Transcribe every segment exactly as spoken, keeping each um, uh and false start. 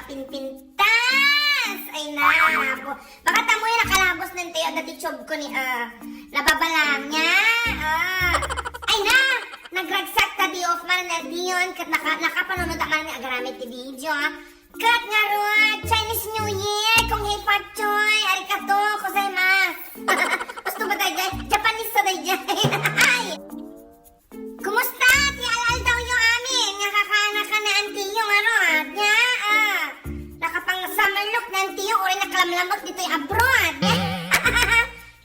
Pinpintas! Ay na, apo. Baka ta mo yung nakalabos ng tiyo, dati tube ko ni, ah, nababalang niya. Ah. Ay na! Nagragsak ta di off man na diyon, kat naka, nakapanunod man nga agaramid ti video, ah. Kat nga ruat, Chinese New Year, kung hei fat choy, arigato gozaimasu. Gusto ba tayo dyan? Japanese sa tayo dyan. Ay! Kumusta ti al-aldawyo amin? Nga kakana ka na antiyo nga ruat, nya? Ah, nakapang summer look na antiyo, uri nakalamlamot dito'y abroad.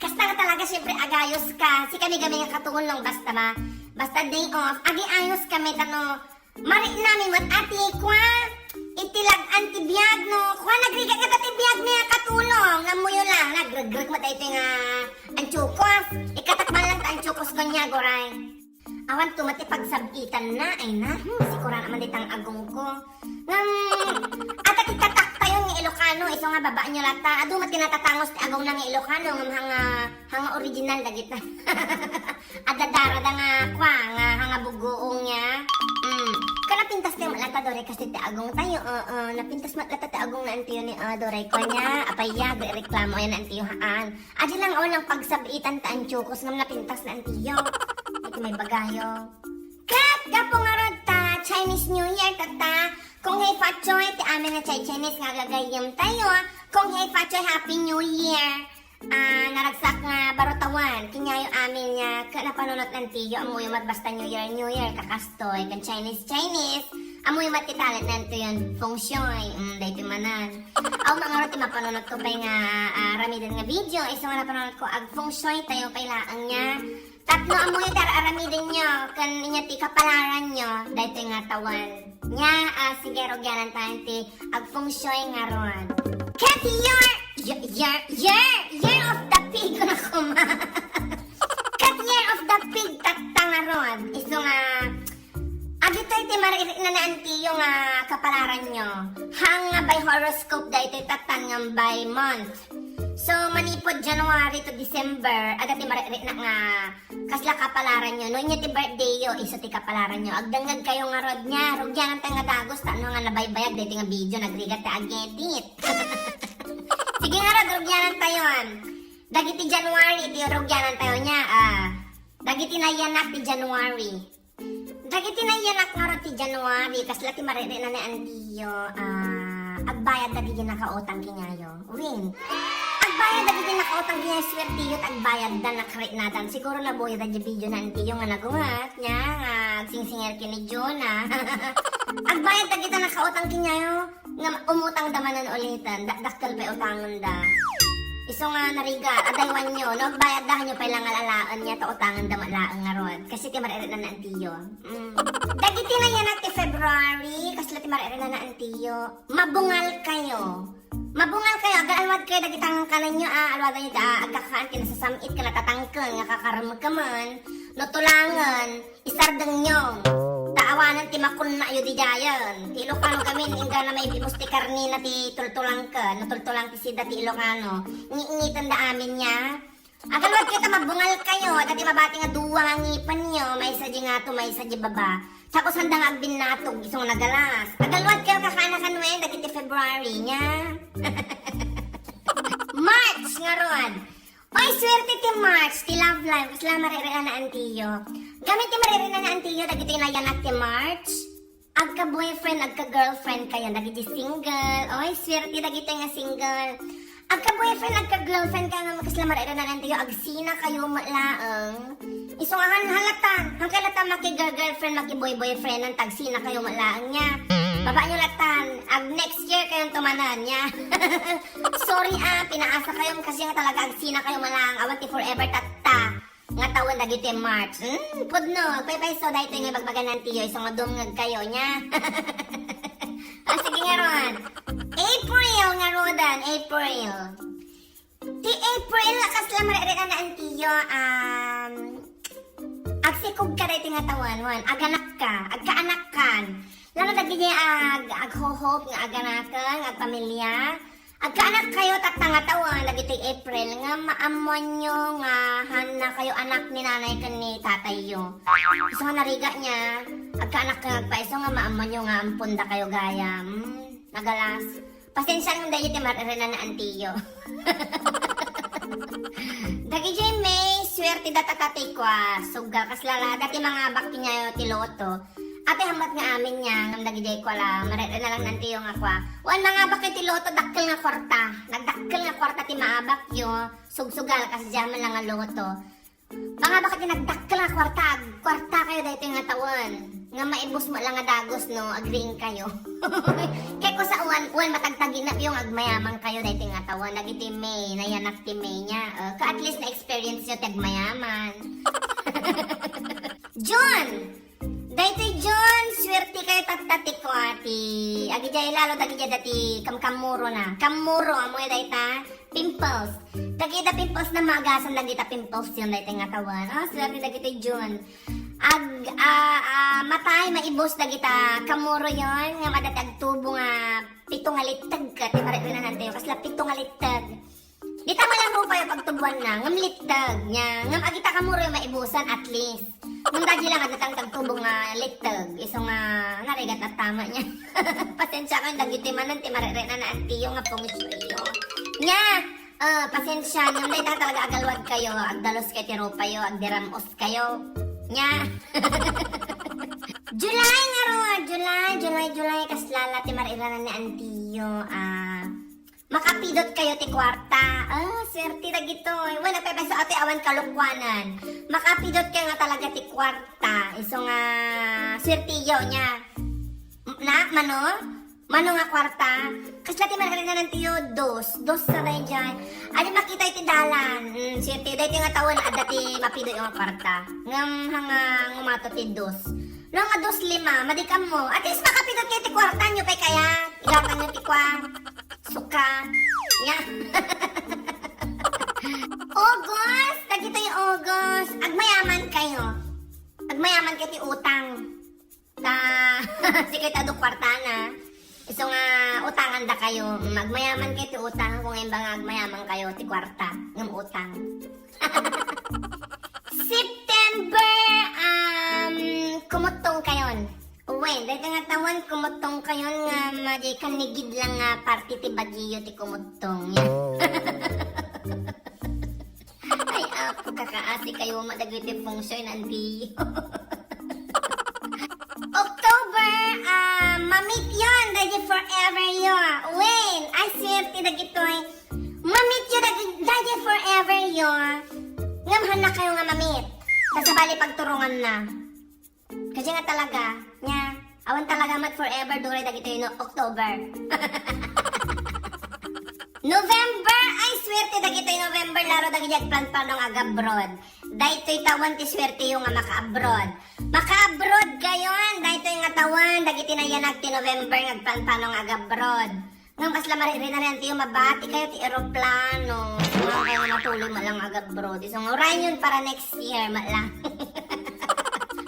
Kasta nga talaga, siyempre, agayos ka. Si kami-kami nga katulong, basta ma, basta day off, agiayos kami, tano, mari namin mat ati, kwa, iti lag-an ti biag, no? Kwa, nagrigat nga ti biag nga katulong, nga muyo lang, nagregreg mo tayo nga, anchukos. Ikatakman lang ta anchukos ko niya, goray. Awan tumat ti pagsab-itan na, ay na, hmm, sikuran naman ditang agong ko. Ngam, ata ti tatak tayo nga Ilocano, iso nga baba nyo lata. Adu met ti natatangos ti agong na nga Ilocano, ngam hanga, hanga original dagita. Adadara da nga, kwa, nga hanga bugoong niya. Hmm. Ka napintas tayo met lata, Doray, kasi ti agong tayo, oo, napintas met lata ti agong na antiyo ni, ah, Doray, kwa niya, apay ya, reklamo, ayan na antiyo, haan. Adi lang, awan lang pagsab-itan ta anchukos ngam napintas na antiyo. Iti may bagayo. Ket gapu ngarud ta Chinese New Year tatta, kung hei fat choy ti amin a Chi-, Chinese nga gagayyem tayo, kung hei fat choy Happy New Year. Ah, naragsak nga baro tawan, kinyayo amin nga, ket napanunot na antiyo, ammoyo met basta New Year, New Year, kakastoy, ken Chinese, Chinese, ammoyo met ti talent na antiyon, feng shui, mm, daytoy manan. Aw, mangarod ti mapanunot ko pay nga, ah, ramiden nga video, isu nga napanunot ko, ag feng shui tayo pay laeng nya. Tapno ammoyo ti ar-aramiden nyo, ken inya ti kapalaran nyo, daytoy nga tawan. Nya, ah, sige, rugyanan tayo ti ag feng shui ngarud. Ket year, year, year, year, year of the pig na kuma. Ket year of the pig tatta ngarud. Isu nga, Aditoy ti maririnan ni antiyo nga kapalaran nyo. Hang nga by horoscope daytoy tattan nga by month. So, manipud January to December, adda ti maririnan nga kasla kapalaran nyo. No, inya ti birthday yo, isu ti kapalaran nyo. Agdengngeg kayo ngarud nya, rugyanan tayo nga dagus, tano nga nabaybayag daytoy nga video, nagrigat ti ag-edit. Sige ngarud, rugyanan tayo, ah. Dagiti January, ti rugyanan tayo nya, ah. Dagiti nayanak ti January. Dagiti nayanak ngarud ti January, kasla ti maririnan ni antiyo, ah, agbayad dagiti nakautang kenyayo. Wen, agbayad dagiti nakautang kenyayo, swertiyo, ta agbayad da, nakarinadan. Siguro nabuya da di video na antiyo nga nagunget, nya, nga agsingsinger ken ni Jonah. Agbayad dagiti nakautang kenyayo. Nga umutang da manen ulitan, dakdakkel pay utangen da. Isu nga narigat, adaywan nyo, no? Agbayad da, hanyo pay langal alaen nya, ta utangen da met laeng ngarud. Kasi ti maririnan ni antiyo. Mm. Dagiti nayanak ti February, kasla ti maririnan ni antiyo. Mabungal kayo. Mabungal kayo, agalwad kayo, dagiti tangan kanan nyo, ah, alwadan nyo, ah, agkakaan, kinasasam-it, kinatatangken, nga kakaremkemen, no tulangen, Isardengyo. Ta awanen ti makunnayo didiayen. Ti Ilocano gamin, inggana maibibus ti karnina ti tultulangken. No tultulang ti sida ti Ilocano. Ngitngiten da amin nya. Agalwad kayo ta mabungal kayo. Dati mabati nga dua nga ngipen nyo. Maysa di ngato, maysa di baba. Tapos handa nga agbinnatog, isu nga nagalas. Agalwad kayo kakanakan wen, dagiti February nya. March ngarud. Oy, swerte ti March, ti love life, kasla maririnan ni antiyo. Gamin ti maririnan ni antiyo, dagiti nayanak ti March. Agka-boyfriend, agka-girlfriend kayo, dagiti single. Oy, swerte dagiti nga single. Agka-boyfriend, agka-girlfriend kayo, nga kasla maririnan ni antiyo, agsina kayo met laeng. Isu nga han-, halata, han kayo lata maki-girl-girlfriend, maki-boy-boyfriend, ang tagsina kayo met laeng nya. Baba nyo latan, ag next year kayo tumanan nya. Sorry ah, pinaasa kayo kasi nga talaga agsina kayo met laeng, awan ti forever tatta. Nga tawen dagiti March. Hmm, pudno, agpaypayso daytoy nga ibagbaga ni antiyo, isu nga dumngeg kayo nya. Ah, sige ngarud. April ngaruden, April. Ti April, kasla maririnan ni antiyo, um, agsikog ka daytoy nga tawen, wen, aganak ka, agkaanak kan. Lalo dagiti ag-, aghohop nga aganaken, agpamilya. Agkaanak kayo tatta nga tawen, dagitoy April, nga maammuanyo nga hanna kayo anak ni nanay ken ni tatayyo. Isu nga narigat nya, agkaanak kayo agpayso nga maammuanyo nga ampon dakayo gayam. Nagalas. Pasensiayon daydi ti mar-irina ni antiyo. Dagiti May, suerte data ti kua. Sugal kasla la, dati mangabak kenyayo ti lotto. Apay, hambat nga amin nia, ngem dagiti kua la, mar-irina lang ni antiyo nga kua. Wen, mangabak ti lotto, dakkel nga kuarta. Nagdakkel nga kuarta ti maabakyo, sugsugal, kasdiay man lang nga lotto. Mangabak ti nagdakkel nga kuarta, agkuarta kayo daytoy nga tawen. Nga maibus mo lang nga dagus no, agriing kayo. Kay kusa wen, wen matagtaginapyo nga agmayaman kayo daytoy nga tawen. Dagiti May, nayanak ti May nia. Eh, ka at least na-experience nyo ti agmayaman. June! Daytoy June, suerte kayo tatta ti kua ti, agidiay lalo, dagidiay dati kamkamuro na. Kamuro, amoy dayta, pimples. Dagita pimples na maagasan dagita pimples yon daytoy nga tawen. Oh, suerte dagitoy June. Ag, ah, ah, matay, maibus dagita kamuro yon, nga madati agtubo nga pito nga litteg ket, ti maririnan tayo, kasla pito nga litteg. Dita man lang rupayo pagtubuan na, ngem litteg nia, ngem agita kamuro maibusan at least. Ngem dagita lang adda tagtubo nga litteg, isu nga narigat at tama nia. Pasensia kayo, dagiti manen ti maririnan na antiyo nga feng shui yo. Nia, eh, pasensia, ngem dayta talaga agalwad kayo, agdalus kayo ti rupayo, agdiram-os kayo. Nia. July nga ro, July, July, July, kasla la ti maririnan ni antiyo, ah, Makapidot kayo ti kuarta. Ah, suerte dagitoy. Wen, nagpepeso atoy awan kalokuanan. Makapidot kayo nga talaga ti kuarta. Isu nga suerteyo nia. Na, mano? Mano nga kuarta? Kasla ti maririnan tayo, dos. Dos sa daydiay. Adi makita iti dalan. Mm, suerte. Daytoy nga tawen, adda ti mapido nga kuarta. Ngem, hanga, ngumato ti dos. No, nga dos lima, madi kammo. At least makapidot kayo ti kuarta nyo pay kaya. Igatang nyo ti kuan. Suka. Nia. August! Dagitoy August! Agmayaman kayo. Agmayaman kayo ti utang. Ta, sika ita do kwartana. Isu nga utangan da kayo. Mm, agmayaman kayo ti utang. Kung imba nga agmayaman kayo ti kwarta. Ngem utang. September, um, kumuttong kayon. Wen, dayta nga tawen, kumuttong kayon nga madi kannigid lang nga parte ti bagiyo ti kumuttong. Ay, apo, kakaasi kayo, madagiti feng shui nanti. October, ah, mamit yon, dagiti forever yo. Wen, ay, suerte dagitoy. Mamit yo, dagiti forever yo. Ngem, handa kayo nga mamit. Kasabali pagturungan na. Kasi nga talaga, nia, awan talaga met forever, duray dagitoy no October. November, ay, suerte dagitoy November, lalo dagiti agplanplano nga ag-abroad. Daytoy tawen ti suerte yo nga maka-abroad. Maka-abroad kayon, daytoy nga tawen, dagiti nayanak ti November nga agplanplano nga ag-abroad. Ngem kasla maririnan tayo, mabati kayo ti eroplano. Sumang kayo nga matuloy met lang ag-abroad. Isu nga urayen yon para next year met lang.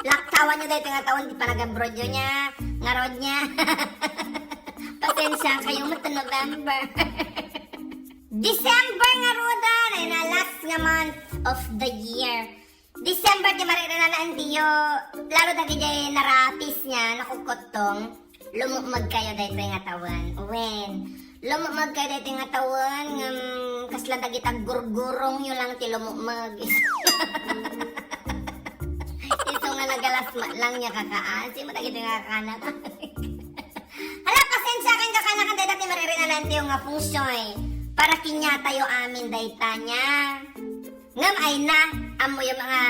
Laktawan nyo daytoy nga tawen ti panag-abroad yo nia. Ngarud nia. Pasensia kayo met ti November. December nga rudan ay na last nga month of the year. December ti maririnan na antiyo, lalo dagiti narapis nia, nakukuttong, lumukmeg kayo daytoy nga tawen. Wen, lumukmeg kayo daytoy nga tawen, ngem kasla dagiti aggurgurong yo lang ti lumukmeg. Isu nga nagalas met lang nia kakaasi, mo dagiti nga kanak. Hala, pasensia ken kakanakan dayta ti maririnan antiyo nga feng shui. Para kenia tayo amin dayta nia. Ngem ay na, ammo yung mga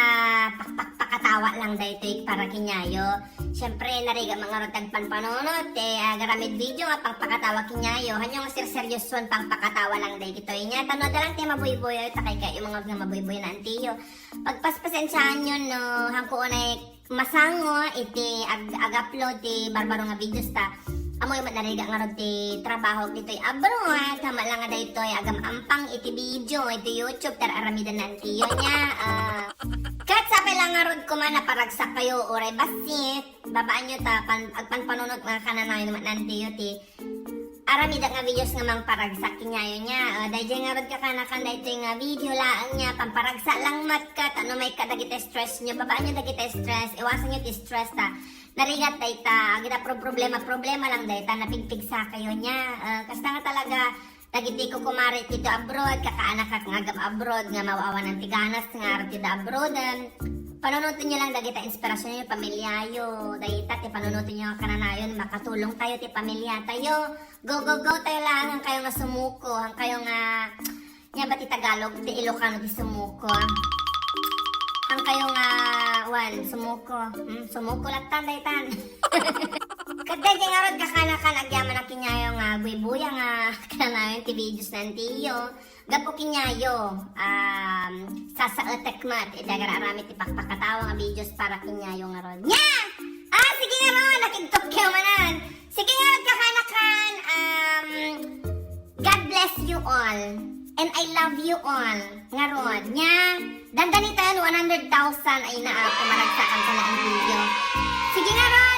pakpakpakatawa lang daytoy para keniayo. Siyempre, narigat man ngarud ti agpanpanunot, ti agaramid video nga pakpakatawa keniayo. Hanyo nga serseryoson pakpakatawa lang daytoy nia. Tano da lang ti mabuybuy, ta kay kayo mga nga mabuybuy na antiyo. Pagpaspasensiaan yo no, hangko unay masango iti ag-, ag-upload ti barbaro nga videos ta. Ammoyo met narigat ngarud ti trabaho ditoy abroad, ta met lang nga daytoy agam-ampang iti video, iti YouTube, tar-aramidan na antiyo nia. Ah, ket sapay lang ngarud koma naparagsak kayo uray bassit, babaan yo ta pan-, agpanpanunot nga kananayon met nantiyo ti aramidak nga videos nga mangparagsak keniayo nia. Ah, daydiay ngarud kakanakan daytoy nga video laeng nia, pamparagsak lang met ket no maikkat dagiti stress nyo, babaan nyo dagiti stress, iwasan nyo ti stress ta Narigat dayta, agida pro-, problema, problema lang dayta, napigpigsa kayo niya. Ah, kasta nga talaga, dagiti kukumare dito abroad, kakaanakak nga agap abroad, nga mawawanan ti ganas, nga arti da abroad. Em, panunutin nyo lang dagita inspirasyon nyo, pamilyayo. Dayta, ti panunutin nyo nga kananayon, makatulong tayo, ti pamilya tayo. Go, go, go tayo lang, ang kayo nga sumuko, ang kayo nga Nya ba ti Tagalog, ti Ilocano ti sumuko? Ang kayo nga, wan, sumuko. Hmm, sumuko lattan, daytan. Kadday kay ngarud kakanakan agyaman a kinyayo nga buybuya nga kananayon ti videos na tiyo. Gapu kinyayo, um, sasaetek met, iti agar-aramid ti pakpakatawa nga videos para kinyayo ngarud. Nya! Ah, sige ngarud, nakigtot kayo manan. Sige ngarud kakanakan, um, God bless you all. And I love you all. Ngarud, nya, dandani tayo one hundred thousand ay na, ah, pumaragsakan sa laang video. Sige ngarud!